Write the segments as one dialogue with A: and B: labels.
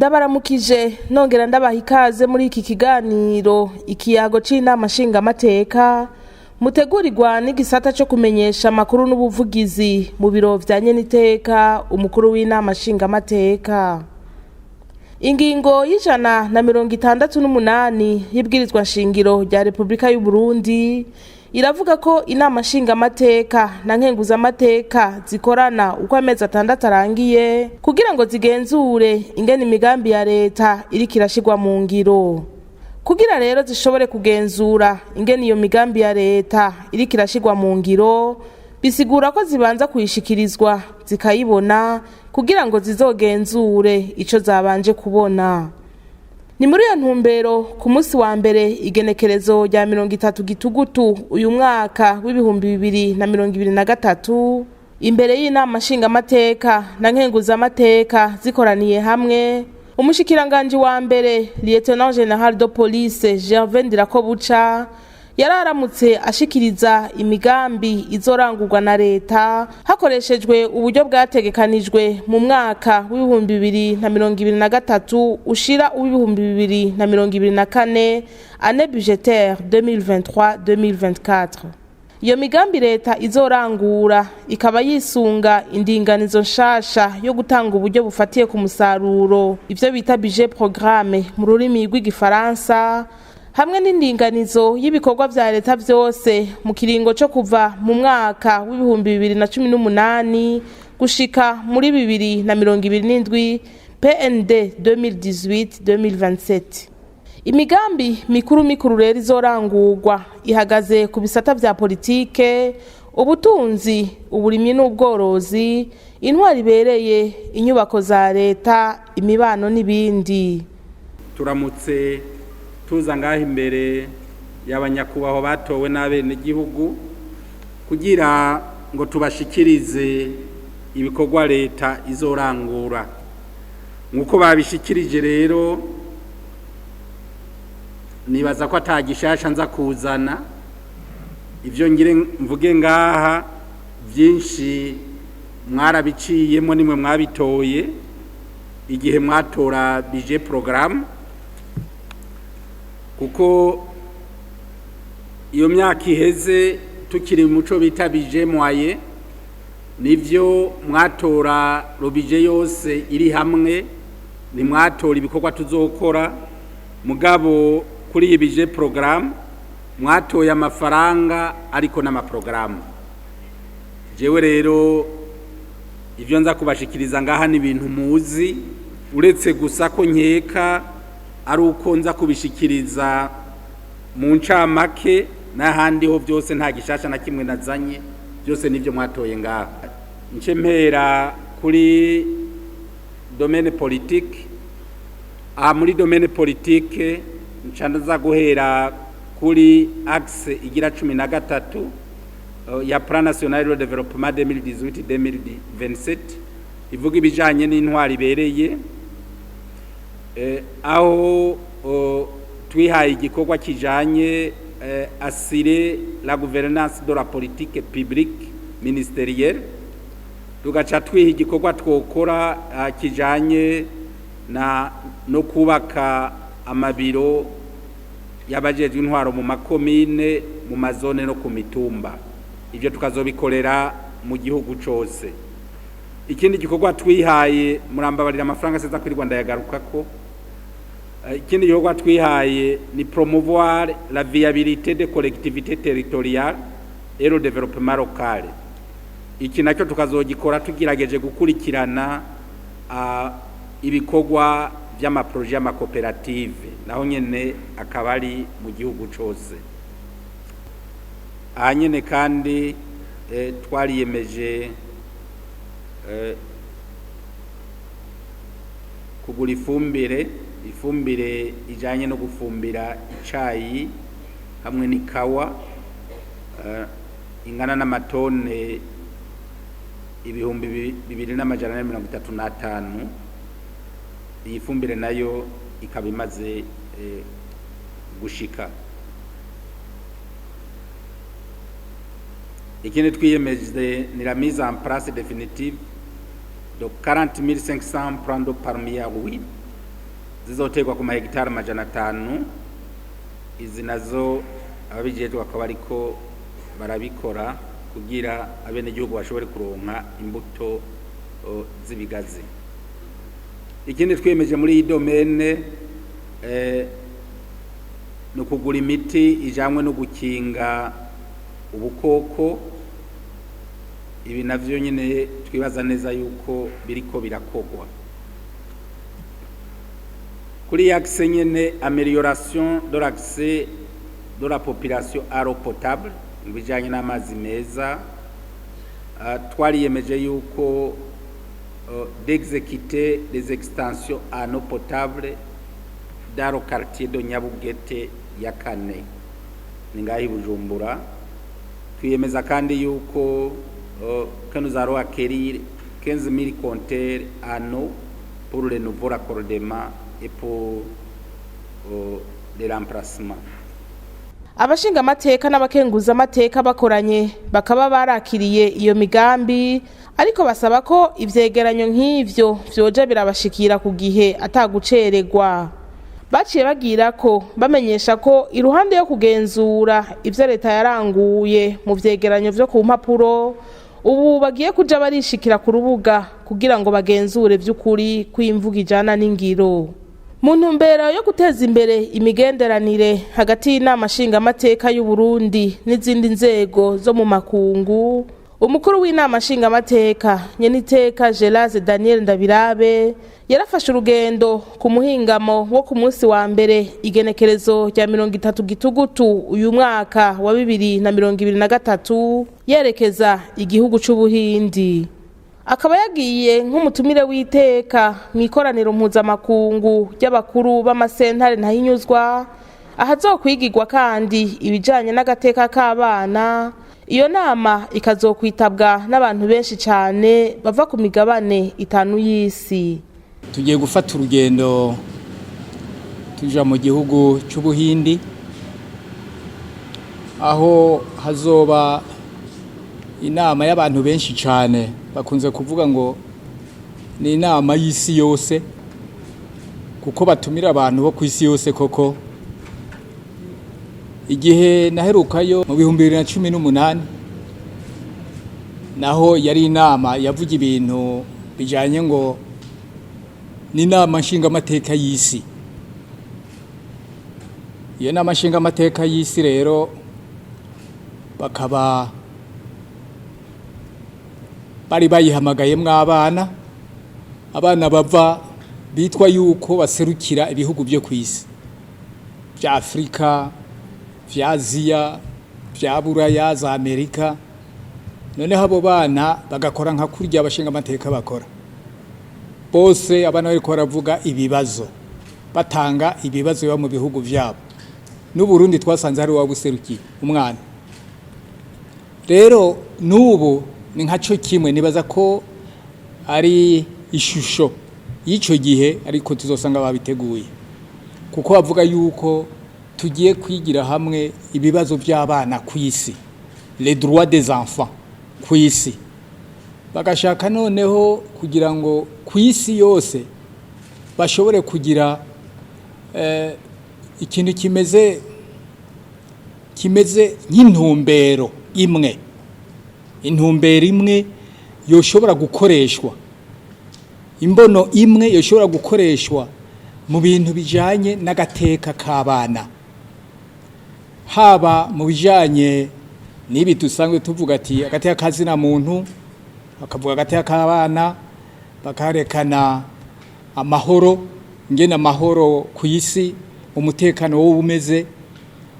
A: Ndabaramukije nongera ndabaha ikaze muri iki kiganiro ikiyago c'inama nshingamateka mutegurirwa n'igisata co kumenyesha amakuru n'ubuvugizi mu biro vya nyeniteka umukuru w'inama nshingamateka. Ingingo y'168 y'ibwirizwa nshingiro rya Repubulika y'u Burundi iravuga ko inama nshingamateka na nkenguzamateka zikorana uko amezi 6 arangiye kugira ngo zigenzure ingene imigambi ya leta iriko irashirwa mu ngiro. Kugira rero zishobore kugenzura ingene iyo migambi ya leta iriko irashirwa mu ngiro, bisigura ko zibanza kuyishikirizwa zikayibona kugira ngo zizogenzure ico zabanje kubona. Ni muri iyo ntumbero ku munsi wa mbere igenekerezo rya 30 gitugutu uyu mwaka w'2023 imbere y'inama nshingamateka na nkenguzamateka zikoraniye hamwe, umushikiranganji wa mbere Lieutenant General de Police Gervais Ndirakobuca yararamutse ashikiriza imigambi izorangurwa na leta hakoreshejwe uburyo bwategekanijwe mu mwaka w'2023 ushira uw'2024, année budgétaire 2023-2024. Iyo migambi leta izorangura ikaba yisunga indinganizo nshasha yo gutanga uburyo bufatiye ku musaruro, ivyo bita budget programme mu rurimi rw'igifaransa, hamwe n'indinganizo y'ibikorwa vya leta vyose mu kiringo co kuva mu mwaka w'2018 gushika muri 2027, PND 2018-2027. Imigambi mikuru mikuru rero izorangurwa ihagaze ku bisata vya politike, ubutunzi, uburimyi n'ubworozi, intwari ibereye, inyubako za leta, imibano n'ibindi.
B: Turamutse tuza ngaho imbere y'abanyakubahwa batowe n'abenegihugu kugira ngo tubashikirize ibikorwa leta izorangura. Nk'uko babishikirije rero, nibaza ko atagishasha nza kuzana. Ibyo ngire mvuge ngaha byinshi mwarabiciyemo, nimwe mwabitoye igihe mwatora budget programme, kuko iyo myaka iheze tukiri mu muco bita budget moyen, nivyo mwatora budget yose iri hamwe, ntimwatora ibikorwa tuzokora. Mugabo kuri iyi budget programme mwatoye amafaranga ariko n'amaprogaramu. Jewe rero ivyo nza kubashikiriza ngaha ni ibintu muzi, uretse gusa ko nkeka ari uko nza kubishikiriza mu ncamake, n'ahandi ho byose nta gishasha na kimwe nazanye, byose nivyo mwatoye ngaha. Nce mpera kuri domaine politique. Aha muri domaine politique nca nza guhera kuri axe igira 13 ya Plan National de Développement 2018-2027, ivuga ibijanye n'intwari ibereye, aho twihaye igikorwa kijanye assurer la gouvernance de la politique publique ministérielle, tugaca twiha igikorwa twokora kijanye na no kubaka amabiro y'abajejwe intwaro mu makomine, mu mazone no ku mitumba. Ibyo tukazobikorera mu gihugu cose. Ikindi gikorwa twihaye, murambabarira amafaranga seza kuri Rwanda yagarukako, ikindi gikorwa twihaye ni promouvoir la viabilité des collectivités territoriales et le développement local. Iki nacyo tukazogikora tugerageje gukurikirana ibikorwa vy'amaproje y'amakoperative, naho nyene akaba ari mu gihugu cose. Aha nyene kandi twariyemeje kugura ifumbire ijanye no gufumbira icayi hamwe n'ikawa, ingana n'amatone 2435. Iyi fumbire nayo ikaba imaze gushika. Ikindi twiyemeje ni la mise en place définitive de 40 500 plants de palmier à huile. Zizoterwa ku mahegitari 500. Izi nazo ababijejwe bakaba ariko barabikora kugira abenegihugu bashobore kuronka imbuto z'ibigazi. Ikindi twiyemeje muri iyi domaine ni ukugura imiti ijanywe no gukinga ubukoko. Ibi navyo nyene twibaza neza yuko biriko birakogwa. Kuri axe nyene, amélioration de l'accès de la population à l'eau potable, mu bijanye n'amazi meza, twariyemeje yuko d'exécuter les extensions en eau potable dans le quartier de Nyabugete ya kane, ni ngaho i Bujumbura. Twiyemeza kandi yuko que nous allons acquérir 15 000 compteurs en eau pour le nouveau raccordement et pour les remplacements.
A: Abashingamateka n'abakenguzamateka bakoranye bakaba barakiriye iyo migambi, ariko basaba ko ivyegeranyo nk'ivyo vyoja birabashikira ku gihe atagucererwa. Baciye bagira ko bamenyesha ko iruhande yo kugenzura ivyo leta yaranguye mu vyegeranyo vyo ku mpapuro, ubu bagiye kuja barishikira ku rubuga kugira ngo bagenzure vy'ukuri kw'imvugo ijana n'ingiro. Mu ntumbero yo guteza imbere imigenderanire hagati y'Inama nshingamateka y'u Burundi n'izindi nzego zo mu makungu, umukuru w'Inama nshingamateka, nyeniteka Gélase Daniel Ndabirabe, yarafashe urugendo ku muhingamo wo ku munsi wa mbere, igenekerezo rya 30 Gitugutu uyu mwaka wa 2023, yerekeza igihugu c'Ubuhindi. Akaba yagiye nk'umutumire w'iteka mu ikoraniro mpuzamakungu ry'abakuru b'amasentare ntahinyuzwa, ahazokwigirwa kandi ibijanye n'agateka k'abana. Iyo nama ikazokwitabwa n'abantu benshi cyane bava ku migabane itanu y'isi.
C: Tugiye gufata urugendo tuja mu gihugu cy'Ubuhindi, aho hazoba inama y'abantu benshi cyane. Bakunze kuvuga ngo ni inama y'isi yose, kuko batumira abantu bo ku isi yose. Koko igihe naherukayo mu 2018, naho yari inama yavuga ibintu bijyanye ngo n'Inama nshingamateka y'isi. Iyo nama nshingamateka y'isi rero bakaba bari bayihamagayemwo abana bava bitwa yuko baserukira ibihugu byo ku isi, vya Afurika, vya Aziya, vya Buraya, za Amerika. Noneho abo bana bagakora nka kurya abashingamateka bakora bose. Abana bariko baravuga ibibazo, batanga ibibazo biba mu bihugu vyabo. N'Uburundi twasanze hari uwabuserukiye umwana. Rero n'ubu ni nka cyo kimwe, nibaza ko ari ishusho y'icyo gihe, ariko tuzosanga babiteguye, kuko bavuga yuko tugiye kwigira hamwe ibibazo by'abana ku isi, les droits des enfants ku isi. Bagashaka noneho kugira ngo ku isi yose bashobore kugira ikintu kimeze nk'intumbero imwe, intumbero imwe yoshobora gukoreshwa, imbono imwe yoshobora gukoreshwa mu bintu bijanye n'agateka k'abana, haba mu bijanye n'ibi dusanzwe tuvuga ati agateka kazina muntu, bakavuga agateka k'abana, bakarekana amahoro, ngene amahoro ku isi, umutekano wo umeze,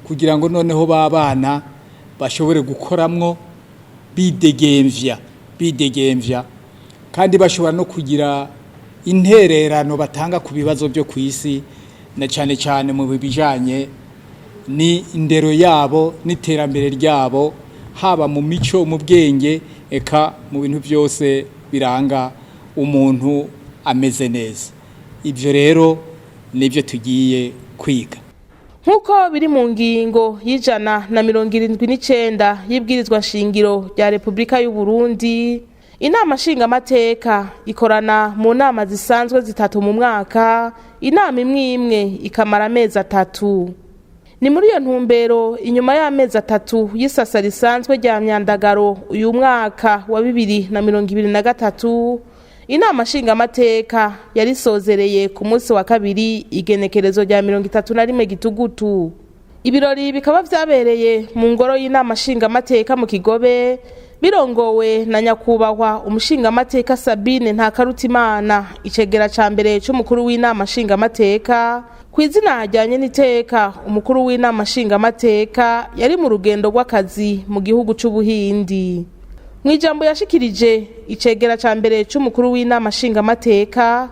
C: kugira ngo noneho babana bashobore gukoramwo bidegemvya, bidegemvya, kandi bashobora no kugira intererano batanga ku bibazo byo ku isi, na cyane cyane mu bijanye ni indero yabo n'iterambere ryabo, haba mu mico, mu bwenge, eka mu bintu byose biranga umuntu ameze neza. Ibyo rero nibyo tugiye kwiga.
A: Nk'uko biri mu ngingo y'179 y'ibwirizwa shingiro rya Repubulika y'u Burundi. Inama nshingamateka ikorana mu nama zisanzwe zitatu mu mwaka, inama imwe imwe ikamara amezi 3. Ni muri iyo ntumbero inyuma y'amezi 3 y'isasa risanzwe rya myandagaro uyu mwaka wa 2023, inama nshingamateka yarisozereye ku munsi wa kabiri igenekerezo rya 31 gitugutu. Ibirori bikaba vyabereye mu ngoro y'inama nshingamateka mu Kigobe, birongowe na nyakubahwa umushingamateka Sabine Ntakarutimana, icegera ca mbere c'umukuru w'inama nshingamateka. Ku izina ajyanye n'iteka umukuru w'inama nshingamateka yari mu rugendo rw'akazi mu gihugu c'Ubuhindi. Mu ijambo yashikirije, icegera ca mbere c'umukuru w'inama nshingamateka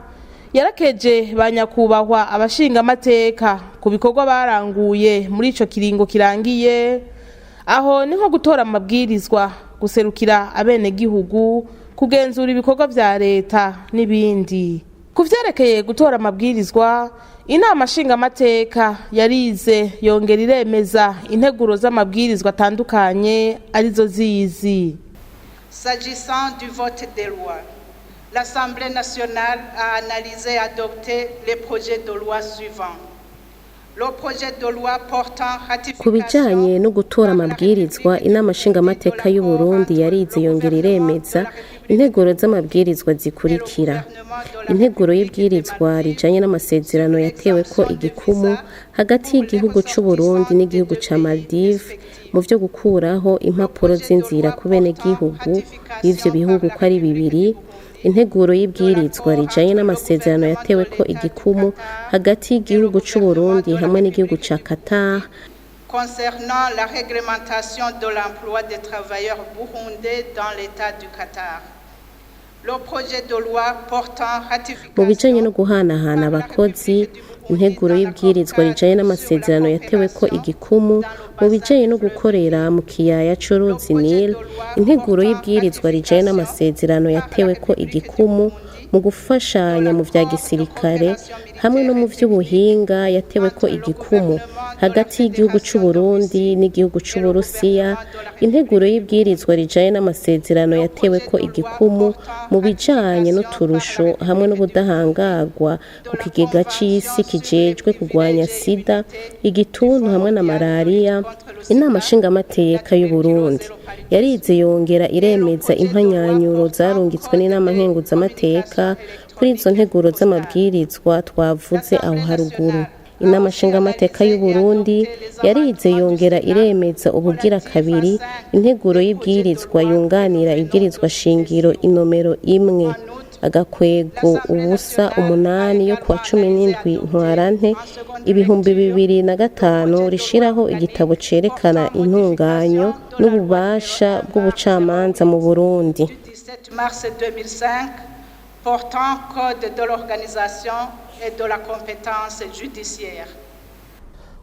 A: yarakeje ba nyakubahwa abashingamateka ku bikorwa baranguye muri ico kiringo kirangiye, aho ni nko gutora amabwirizwa, guserukira abenegihugu, kugenzura ibikorwa vya leta n'ibindi. Ku vyerekeye gutora amabwirizwa, inama nshingamateka yarize yongera iremeza integuro z'amabwirizwa atandukanye arizo zizi.
D: S'agissant du vote des lois, l'Assemblée nationale a analysé et adopté les projets de loi suivants. Le projet de loi portant
E: Ku bijanye
D: ratification
E: no gutora amabwirizwa, inama nshingamateka y'u Burundi yarize yongera iremeza integuro z'amabwirizwa zikurikira: integuro y'ibwirizwa rijanye n'amasezerano yatewe ko igikumu hagati y'igihugu c'u Burundi n'igihugu ca Maldives mu vyo gukuraho impapuro z'inzira ku benegihugu b'ivyo bihugu ko ari bibiri, integuro y'ibwirizwa rijanye n'amasezerano yatewe ko igikumu hagati y'igihugu c'u Burundi hamwe n'igihugu ca Qatar
D: concernant la réglementation de l'emploi des travailleurs burundais dans l'État du Qatar. Le projet de loi portant
E: mu bijanye no
D: ratification
E: guhanahana abakozi, integuro y'ibwirizwa rijanye n'amasezerano yatewe ko igikumu mu bijanye no gukorera mu kiyaya c'uruzi Nil, integuro y'ibwirizwa rijanye n'amasezerano yatewe ko igikumu mu gufashanya mu vya gisirikare hamwe no mu vy'ubuhinga yatewe ko igikumu hagati y'igihugu c'u Burundi n'igihugu c'u Burusiya, integuro y'ibwirizwa rijanye n'amasezerano yatewe ko igikumu mu bijanye n'uturusho hamwe n'ubudahangarwa ku kigega c'isi kijejwe kurwanya sida, igituntu hamwe na malariya. Inama nshingamateka y'u Burundi yarize yongera iremeza impanyanyuro zarungitswe n'inama nkenguzamateka kuri izo nteguro z'amabwirizwa twavuze aho haruguru. Inama nshingamateka y'u Burundi yarize yongera iremeza ubugira kabiri integuro y'ibwirizwa yunganira ibwirizwa shingiro inomero 1-08 yo kuwa 17 Ntwarante 2005 rishiraho igitabo cerekana intunganyo n'ububasha bw'ubucamanza mu Burundi.
D: du 17 mars 2005 portant code de l'organisation et de la compétence judiciaire.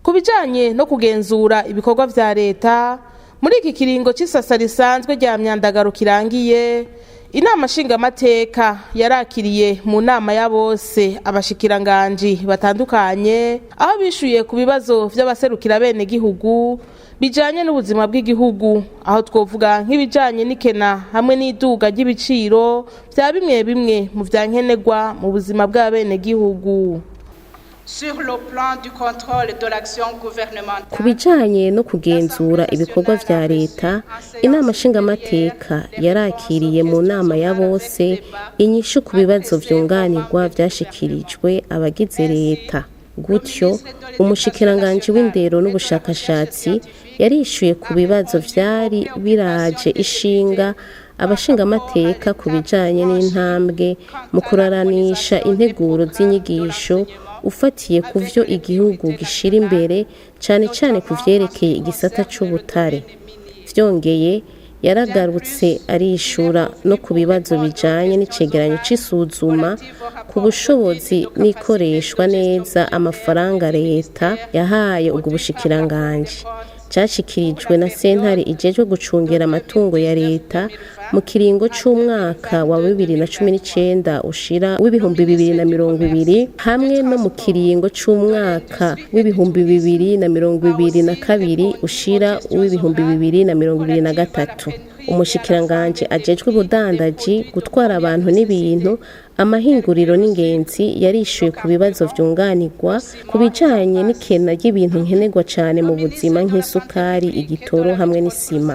A: Ku bijanye no kugenzura ibikorwa vya leta muri iki kiringo c'isasa risanzwe rya myandagaro kirangiye, inama nshingamateka yarakiriye mu nama ya bose abashikiranganji batandukanye, aho bishuye ku bibazo vy'abaserukira bene gihugu bijanye n'ubuzima bw'igihugu, aho twovuga nk'ibijanye n'ikena hamwe n'iduga ry'ibiciro vya bimwe bimwe mu vya nkenerwa mu buzima bw'abenegihugu.
D: Sur le plan du contrôle de l'action gouvernementale,
E: Ku bijanye no kugenzura ibikorwa vya leta, inama nshingamateka yarakiriye mu nama ya bose inyishu ku bibazo vyunganirwa vyashikirijwe abagize leta. Gutyo umushikiranganji w'indero n'ubushakashatsi yarishuye ku bibazo vyari biraje ishinga abashingamateka ku bijanye n'intambwe mu kuraranisha integuro z'inyigisho ufatiye ku vyo igihugu gishira imbere, cane cane ku vyerekeye igisata c'ubutare. Vyongeye yaragarutse arishura no ku bibazo bijanye n'icegeranyo c'isuzuma ku bushobozi n'ikoreshwa neza amafaranga leta yahaye ubwo bushikiranganji, cashikirijwe na sentare ijejwe gucungera amatungo ya leta mu kiringo c'umwaka wa 2019 ushira w'2020 hamwe no mu kiringo c'umwaka w'2022 ushira w'2023. Umushikiranganje ajejwe ubudandaji, gutwara abantu n'ibintu, amahinguriro n'ingenzi yarishuye ku bibazo vyunganirwa ku bijanye n'ikena ry'ibintu nkenerwa cane mu buzima nk'isukari, igitoro hamwe n'isima.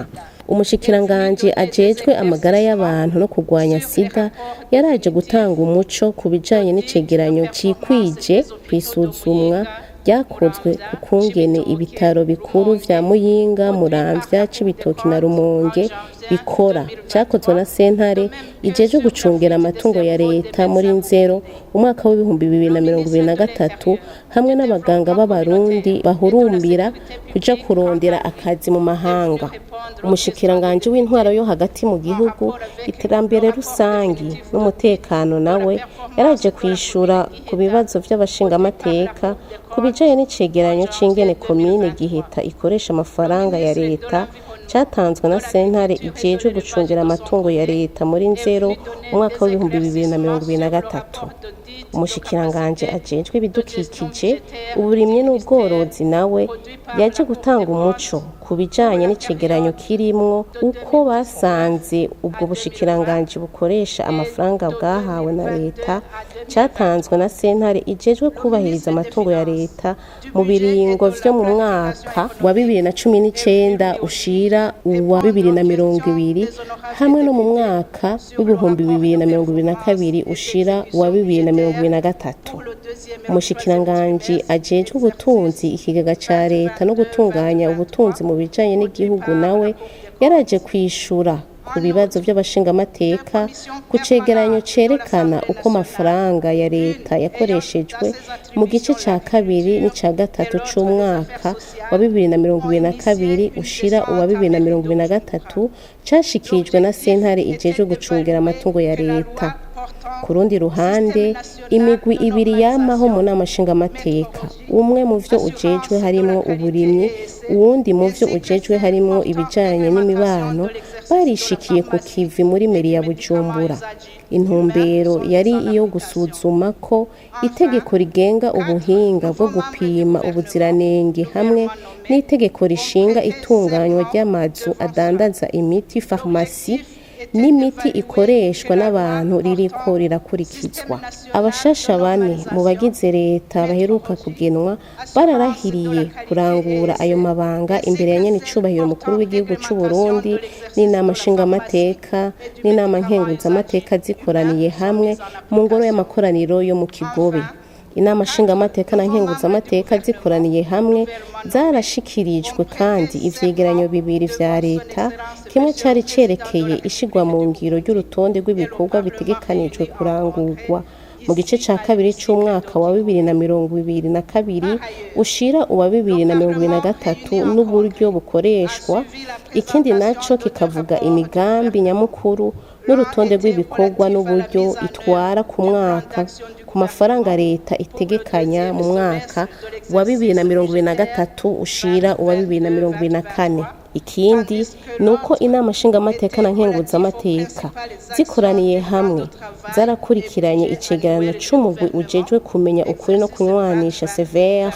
E: Umushikiranganje ajejwe amagara y'abantu no kurwanya sida yaraje gutanga umuco ku bijanye n'icegeranyo cikwije kw'isuzumwa ryakozwe ku kungene ibitaro bikuru vya Muyinga, Muramvya, Cibitoki na Rumonge bikora, cakozwe na sentare ijejwe gucungera amatungo ya leta muri Nzero umwaka w'2023, hamwe n'abaganga b'Abarundi bahurumbira kuja kurondera akazi mu mahanga. Umushikiranganje w'intwaro yo hagati mu gihugu, iterambere rusangi n'umutekano nawe yaraje kwishura ku bibazo vy'abashingamateka ku bijanye n'icegeranyo c'ingene komine Giheta ikoresha amafaranga ya leta, catanzwe na sentare ijejwe gucungera amatungo ya leta muri Nzero umwaka w'2023. Umushikiranganje ajejwe ibidukikije, uburimyi n'ubworozi nawe yaje gutanga umuco ku bijanye n'icegeranyo kirimwo uko basanze ubwo bushikiranganje bukoresha amafaranga bwahawe na leta, catanzwe na sentare ijejwe kubahiriza amatungo ya leta mu biringo vyo mu mwaka wa 2019 ushira uwa 2020, hamwe no mu mwaka w'2022 ushira uwa 2023. Umushikiranganji ajejwe ubutunzi, ikigega ca leta no gutunganya ubutunzi mu bijanye n'igihugu nawe yaraje kwishura ku bibazo vy'abashingamateka ku cegeranyo cerekana uko amafaranga ya leta yakoreshejwe mu gice ca kabiri n'ica gatatu c'umwaka wa 2022 ushira uwa 2023, cashikirijwe na sentare ijejwe gucungera amatungo ya leta. Ku rundi ruhande, imigwi ibiri yamaho mu nama nshingamateka, umwe mu vyo ujejwe harimwo uburimyi, uwundi mu vyo ujejwe harimwo ibijanye n'imibano, barishikiye ku kivi muri meri ya Bujumbura. Intumbero yari iyo gusuzuma ko itegeko rigenga ubuhinga bwo gupima ubuziranenge hamwe n'itegeko rishinga itunganywa ry'amazu adandaza imiti, farumasi, n'imiti ikoreshwa n'abantu ririko rirakurikizwa. Abashasha bane mu bagize leta baheruka kugenwa bararahiriye kurangura ayo mabanga imbere ya nyenicubahiro umukuru w'igihugu c'u Burundi n'inama nshingamateka n'inama nkenguzamateka zikoraniye hamwe mu ngoro y'amakoraniro yo mu Kigobe. Inama nshingamateka na nkenguzamateka zikoraniye hamwe zarashikirijwe kandi ivyegeranyo bibiri vya leta, kimwe cari cerekeye ishigwa mu ngiro ry'urutonde rw'ibikorwa bitegekanijwe kurangurwa mu gice ca kabiri c'umwaka wa 2022 ushira uwa 2023 n'uburyo bukoreshwa, ikindi naco kikavuga imigambi nyamukuru n'urutonde rw'ibikorwa n'uburyo itwara ku mwaka ku mafaranga leta itegekanya mu mwaka wa 2023 ushira uwa 2024. Ikindi ni uko inama nshingamateka na nkenguzamateka zikoraniye hamwe zarakurikiranye icegeranyo c'umugwi ujejwe kumenya ukuri no kunywanisha, CVR,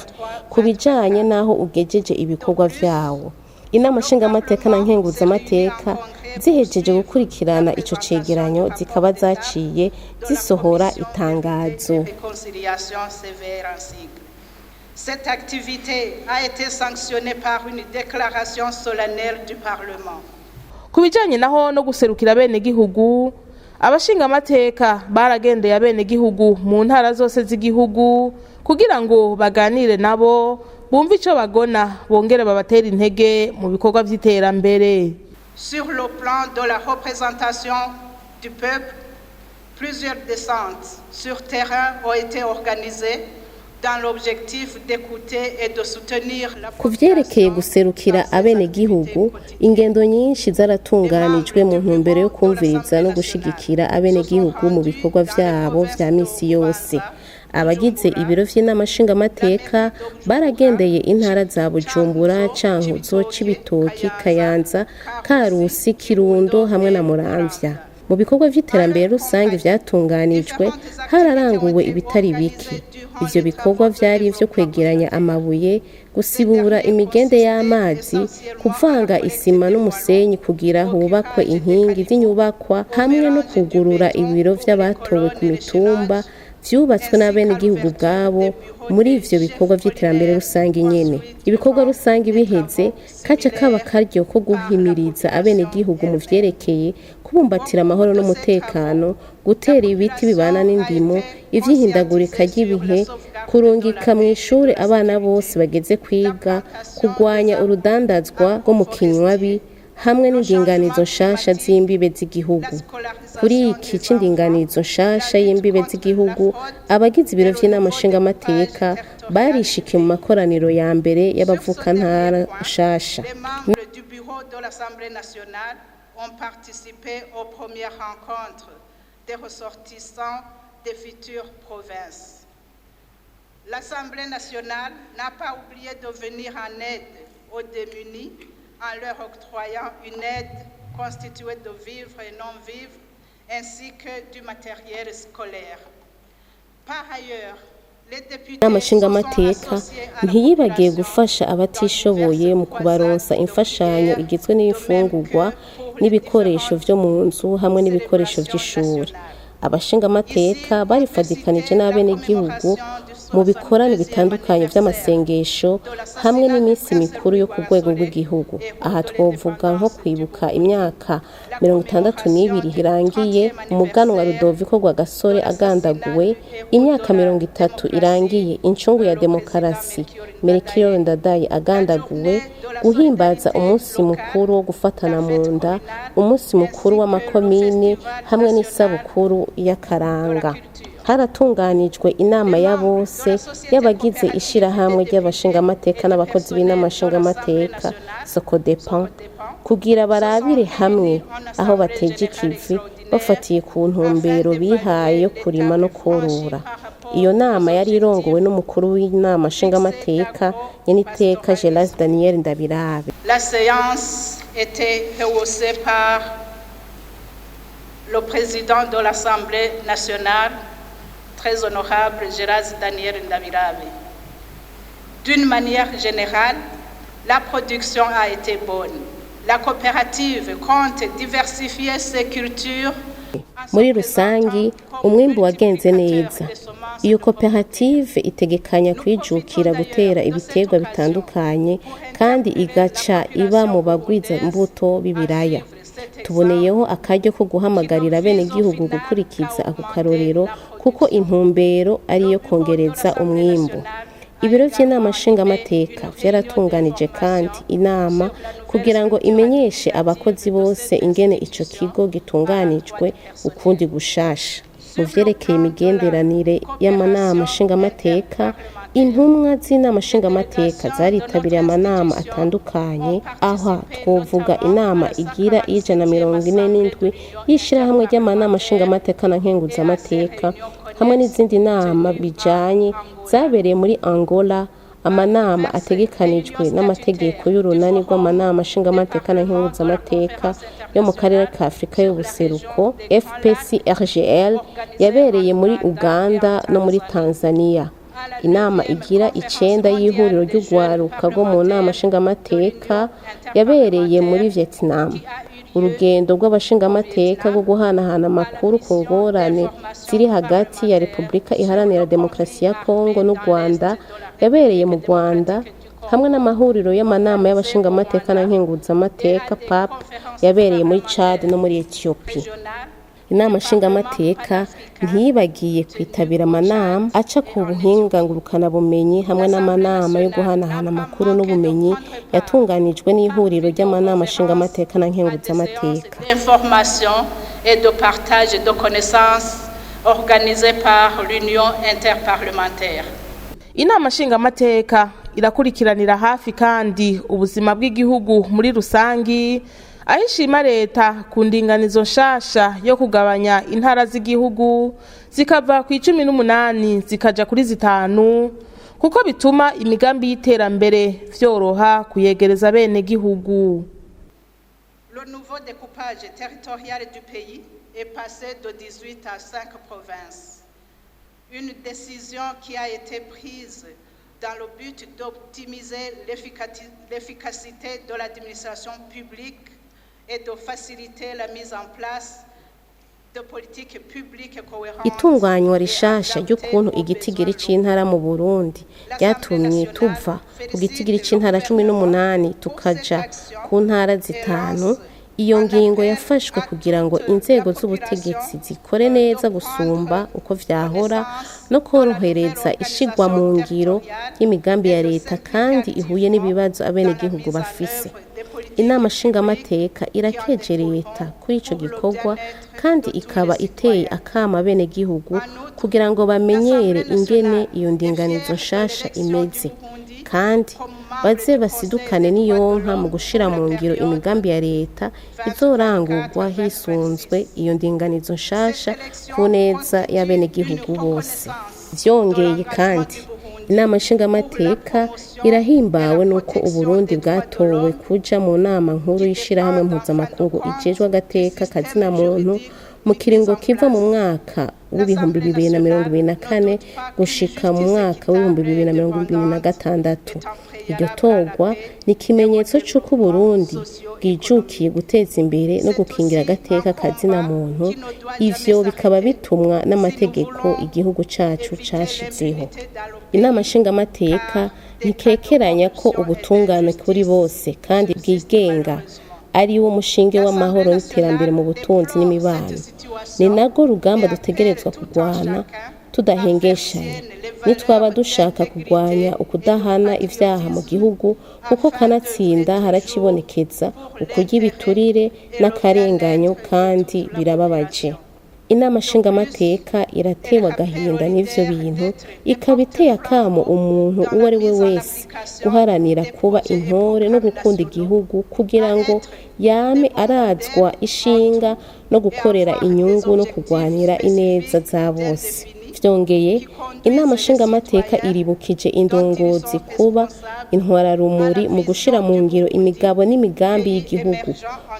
E: ku bijanye n'aho ugejeje ibikorwa vyawo. Inama nshingamateka na nkenguzamateka zihejeje gukurikirana ico cegeranyo zikaba zaciye zisohora itangazo.
D: Réconciliation sévère en sigle. Cette activité a été sanctionnée par une déclaration solennelle du Parlement.
A: Ku bijanye naho no guserukira abenegihugu, abashingamateka baragendeye abenegihugu mu ntara zose z'igihugu kugira ngo baganire nabo, bumve ico bagona, bongere babatere intege mu bikorwa vy'iterambere.
D: Sur le plan de la représentation du peuple, plusieurs descentes sur terrain ont été organisées dans l'objectif d'écouter et de soutenir la
E: Ku vyerekeye guserukira abenegihugu, ingendo nyinshi zaratunganijwe mu ntumbero yo kumviriza no gushigikira abenegihugu mu bikorwa vyabo vya misi yose. Abagize ibiro vy'inama nshingamateka baragendeye intara za Bujumbura, Cankuzo, Cibitoki, Kayanza, Karusi, Kirundo hamwe na Muramvya. Mu Mu bikorwa vy'iterambere rusange vyatunganijwe hararanguwe ibitari bike. Ivyo bikorwa vyari ivyo kwegeranya amabuye, gusibura imigende y'amazi, kuvanga isima n'umusenyi kugira hubakwe inkingi z'inyubakwa hamwe no kugurura ibiro vy'abatowe ku mitumba vyubatswe n'abenegihugu ubwabo muri ivyo bikorwa vy'iterambere rusange nyene. Ibikorwa rusange biheze, kaca kaba karyo ko guhimiriza abenegihugu mu vyerekeye kubumbatira amahoro n'umutekano, gutera ibiti bibana n'indimo, ivy'ihindagurika ry'ibihe, kurungika mw'ishure abana bose bageze kwiga, kugwanya urudandazwa rwo mu kinywabi hamwe n'indinganizo nshasha z'imbibe z'igihugu. Kuri iki c'indinganizo nshasha y'imbibe z'igihugu, abagize ibiro vy'inama nshingamateka barishikiye mu makoraniro ya mbere y'abavukantara nshasha.
D: Les membres du bureau de l'Assemblée nationale ont participé aux premières rencontres des ressortissants des futures provinces. L'Assemblée nationale n'a pas oublié de venir en aide aux démunis en leur octroyant une aide constituée de vivres et non-vivres ainsi que du matériel scolaire. Par ailleurs, les députés
E: Inama
D: se sont
E: nshingamateka
D: associés à la
E: ntiyibagiye
D: population
E: gufasha abatishoboye mu kubaronsa imfashanyo igizwe n'ibifungurwa n'ibikoresho vyo mu nzu hamwe n'ibikoresho vy'ishuri. Abashingamateka barifadikanije n'abenegihugu mu bikorane bitandukanye vy'amasengesho hamwe n'iminsi mikuru yo ku rwego rw'igihugu. Aha twovuga nko kwibuka imyaka 62 irangiye umuganwa Rudoviko Rwagasore agandaguwe, imyaka 30 irangiye incungu ya demokarasi Melchior Ndadaye agandaguwe, guhimbaza umunsi mukuru wo gufatana mu nda, umunsi mukuru w'amakomine hamwe n'isabukuru y'akaranga. Haratunganijwe inama ya bose y'abagize ishirahamwe ry'abashingamateka n'abakozi b'inama nshingamateka Sokodepan kugira barabire hamwe aho bateje ikivi bafatiye ku ntumbero bihaye yo kurima no korora. Iyo nama yari irongowe n'umukuru w'inama nshingamateka nyeniteka Gelas Daniel Ndabirabe.
D: La séance était rehaussée par le président de l'Assemblée nationale, très honorable Gérard Daniel Ndabirabe. D'une manière générale, la production a été bonne. La coopérative compte diversifier ses cultures.
E: Muri rusangi umwimbu wagenze neza. Iyo koperative itegekanya kwijukira gutera ibiterwa bitandukanye kandi igaca iba mu bagwiza mbuto b'ibiraya. Tuboneyeho akaryo ko guhamagarira abenegihugu gukurikiza ako karorero kuko intumbero ari iyo kongereza umwimbu. Ibiro vy'inama nshingamateka vyaratunganije kandi inama kugira ngo imenyeshe abakozi bose ingene ico kigo gitunganijwe ukundi gushasha. Mu vyerekeye imigenderanire y'amanama nshingamateka, intumwa z'inama nshingamateka zaritabiriye amanama atandukanye. Aha twovuga inama igira 147 y'ishirahamwe ry'amanama nshingamateka na nkenguzamateka hamwe n'izindi nama bijanye zabereye muri Angola, amanama ategekanijwe n'amategeko y'urunani rw'amanama nshingamateka na nkenguzamateka yo mu karere ka Afurika y'ubuseruko FPCRGL yabereye muri Uganda no muri Tanzania. Inama igira 9 y'ihuriro ry'ugwaruka rwo mu nama nshingamateka yabereye muri Vietnam. Urugendo rw'abashingamateka rwo guhanahana amakuru ku ngorane ziri hagati ya Repubulika Iharanira Demokarasi ya Kongo n'u Rwanda yabereye mu Rwanda, hamwe n'amahuriro y'amanama y'abashingamateka na nkenguzamateka PAP yabereye muri Chad no muri Ethiopia. Inama nshingamateka ntiyibagiye kwitabira amanama aca ku buhinga ngurukanabumenyi hamwe n'amanama yo guhanahana amakuru n'ubumenyi yatunganijwe n'ihuriro ry'amanama nshingamateka na nkenguzamateka.
D: D'information et de partage de connaissances organisées par l'Union interparlementaire.
A: Inama nshingamateka irakurikiranira hafi kandi ubuzima bw'igihugu muri rusangi, aho ishima leta ku ndinganizo nshasha yo kugabanya intara z'igihugu zikava ku 18 zikaja kuri 5, kuko bituma imigambi y'iterambere vyoroha kuyegereza bene gihugu.
D: Le nouveau découpage territorial du pays est passé de 18 à 5 provinces. Une décision qui a été prise dans le but d'optimiser l'efficacité de l'administration publique et de faciliter la mise en place de politiques publiques cohérentes.
E: Itunganywa rishasha ry'ukuntu igitigiri c'intara mu Burundi ryatumye tuva ku gitigiri c'intara 18 tukaja ku ntara 5. Iyo ngingo yafashwe kugira ngo inzego z'ubutegetsi zikore neza gusumba uko vyahora no korohereza ishigwa mu ngiro y'imigambi ya leta kandi ihuye n'ibibazo abenegihugu bafise. Inama nshingamateka irakeje leta kuri ico gikorwa kandi ikaba iteye akama abenegihugu kugira ngo bamenyere ingene iyo ndinganizo nshasha imeze, kandi baze basidukane n'iyonka mu gushira mu ngiro imigambi ya leta izorangurwa hisunzwe iyo ndinganizo nshasha ku neza y'abenegihugu bose. Vyongeye kandi, inama nshingamateka irahimbawe n'uko Uburundi bwatowe kuja mu nama nkuru y'ishirahamwe mpuzamakungu ijejwe agateka kazina muntu mu kiringo kiva mu mwaka w'2024 gushika mu mwaka w'2026. Iryo torwa ni ikimenyetso c'uko Uburundi bwijukiye guteza imbere no gukingira agateka kazina muntu, ivyo bikaba bitumwa n'amategeko igihugu cacu cashizeho. Inama nshingamateka ntikekeranya ko ubutungane kuri bose kandi bwigenga ari wo mushinge w'amahoro n'iterambere mu butunzi n'imibano. Ni narwo rugamba dutegerezwa kurwana tudahengeshanya nitwaba dushaka kurwanya ukudahana ivyaha mu gihugu, kuko kanatsinda haracibonekeza ukurya ibiturire n'akarenganyo kandi birababaje. Inama nshingamateka iratewe agahinda n'ivyo bintu, ikaba iteye akamo umuntu uwo ari we wese guharanira kuba intore no gukunda igihugu kugira ngo yame arazwa ishinga no gukorera inyungu no kurwanira ineza za bose. Vyongeye, inama nshingamateka iribukije indongozi kuba intwararumuri mu gushira mu ngiro imigabo n'imigambi y'igihugu,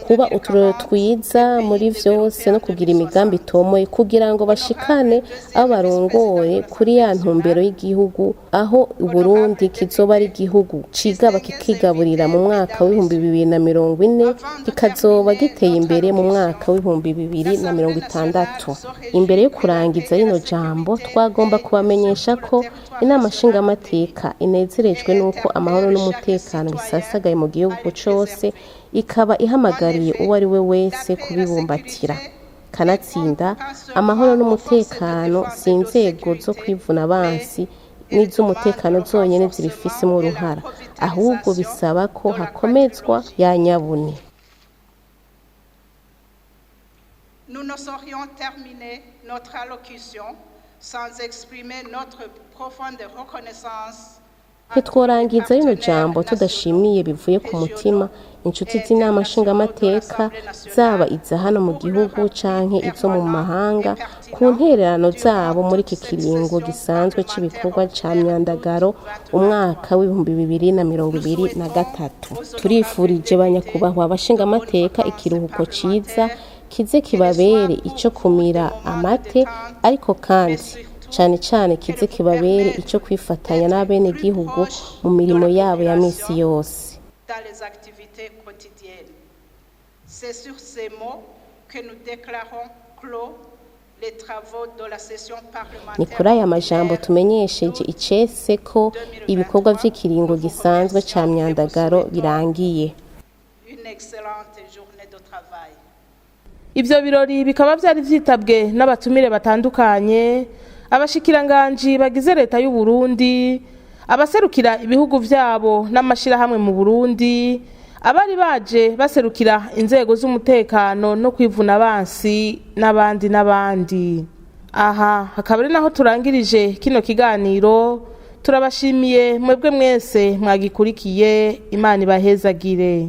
E: kuba uturorero twiza muri vyose no kugira imigambi itomoye kugira ngo bashikane abo barongoye kuri ya ntumbero y'igihugu, aho Uburundi kizoba ari igihugu cigaba kikigaburira mu mwaka w'2040, kikazoba giteye imbere mu mwaka w'2060. Imbere yo kurangiza rino jambo, twagomba kubamenyesha ko inama nshingamateka inezerejwe n'uko amahoro n'umutekano bisasagaye mu gihugu cose, ikaba ihamagariye uwo ari we wese kubibumbatira. Kanatsinda, amahoro n'umutekano si inzego zo kwivuna abansi n'iz'umutekano zonyene zibifisemo uruhara, ahubwo bisaba ko hakomezwa ya nyabune.
D: Nous ne saurions terminer notre allocution sans exprimer notre profonde reconnaissance.
E: Ntitworangiza rino jambo tudashimiye bivuye ku mutima inshuti z'inama nshingamateka, zaba iza hano mu gihugu canke izo mu mahanga, ku ntererano zabo muri iki kiringo gisanzwe c'ibikorwa ca myandagaro umwaka w'2023. Turifurije banyakubahwa abashingamateka ikiruhuko ciza, kize kibabere ico kumira amate, ariko kandi cane cane kize kibabere ico kwifatanya n'abenegihugu mu mirimo yabo ya misi yose.
D: Dans les activités quotidiennes. C'est sur ces mots que nous déclarons clos les travaux de la session parlementaire.
E: Ni kuri aya majambo tumenyesheje icese ko ibikorwa vy'ikiringo gisanzwe ca myandagaro birangiye.
D: Une excellente journée de travail.
A: Ivyo birori bikaba vyari vyitabwe n'abatumire batandukanye, abashikiranganji bagize leta y'u Burundi, abaserukira ibihugu vyabo n'amashirahamwe mu Burundi, abari baje baserukira inzego z'umutekano no kwivuna abansi n'abandi n'abandi. Aha hakaba ari naho turangirije kino kiganiro. Turabashimiye mwebwe mwese mwagikurikiye. Imana ibahezagire.